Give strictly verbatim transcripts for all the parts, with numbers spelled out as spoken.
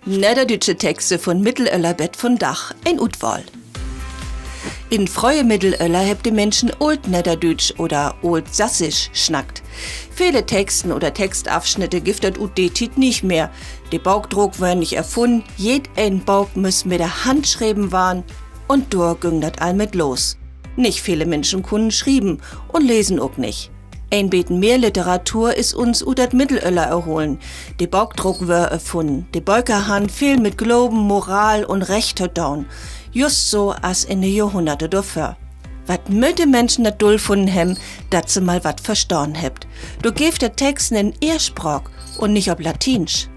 Nedderdüütsche Texte vun Middelöller bet vundaag, en Utwahl. In't fröhe Middelöller hebbt de Minschen Ooltnedderdüütsch oder Ooltsassisch snackt. Vele Texten oder Textafsnitte gifft dat ut de Tiet nich mehr. De Bookdruck wöör nich erfunnen, jedeen Book müss mit de Hand schreven warrn, un dor güng dat al mit los. Nich vele Minschen kunnen schrieven un lesen ok nich. En beten mehr Literatur is uns ut dat Middelöller erholen. De Bookdruck wöör erfunnen. De Böker harrn veel mit Gloven, Moral un Recht to doon, just so as in de Johrhunnerte dorvör. Wat mööt de Minschen dat dull funnen hebben, dat se mal wat verstahn hebbt. Dor geev dat Texten in ehr Spraak un nich op Latiensch.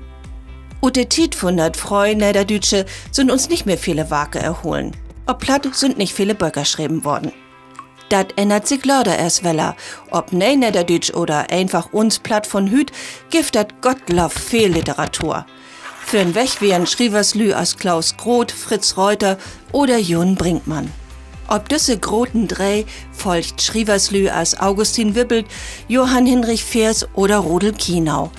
Ut de Tiet vun dat Fröhnedderdüütsche sünd uns nich mehr vele Warke erholen. Op Platt sünd nich vele Böker schreven worrn. Dat ännert sik later eerst weller. Op Neenedderdüütsch oder eenfach uns Platt vun hüüt gifft dat gottloff veel Literatur. Vörn weg weren Schrieverslüüd as Klaus Groth, Fritz Reuter oder Jon Brinkmann. Op düsse groten Dree folgt Schrieverslüüd as Augustin Wibbelt, Johann Hinrich Fehrs oder Rudolf Kinau.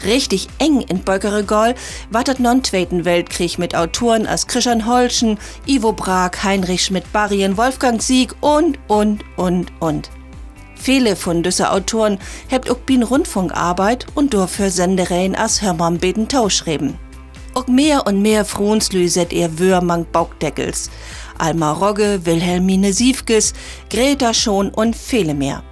Richtig eng in't Bökerregal warrt dat na'n Tweten Weltkrieg mit Autoren as Christian Holsten, Ivo Braak, Heinrich Schmidt-Barrien, Wolfgang Sieg un, un, un, un. Vele vun düsse Autoren hebbt ok bi'n Rundfunk arbeidt un dorför Sendereegen as Hör mal 'n beten to schreven. Ok mehr un mehr Fruenslüüd sett ehr Wöör mank Bookdeckels: Alma Rogge, Wilhelmine Siefkes, Greta Schoon un vele mehr.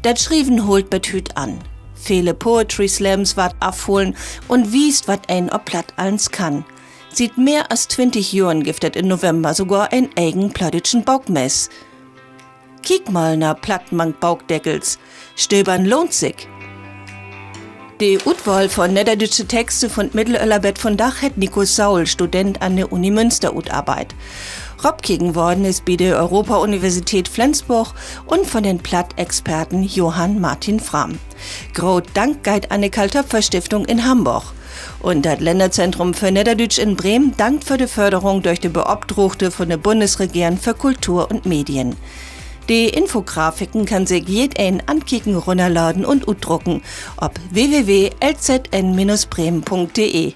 Dat Schrieven hollt bet hüüt an. Vele Poetry Slams warrt afhollen un wiest, wat een op Platt allens kann. Siet mehr as twintig Johren gifft dat in November sogor en egen plattdüütschen Bookmess. Kiek mal na Platt mank Bookdeckels. Stövern lohnt sik. De Utwahl vun nedderdüütsche Texte vun Middelöller bet vundaag hett Nico Saul, Student an de Uni Münster, utarbeidt. Ropkeken worrn is bi de Europa-Universität Flensborg un vun den Plattexperten Johann Martin Frahm. Groot Dank geiht an de Carl-Toepfer-Stiftung in Hamborg. Un dat Lännerzentrum för Nedderdüütsch in Bremen dankt för de Förderung dörch de Beopdraagte vun de Bundsregeren för Kultur un Medien. De Infografiken kann sik jedeen ankieken, runnerladen un utdrucken op w w w l z n minus bremen punkt d e.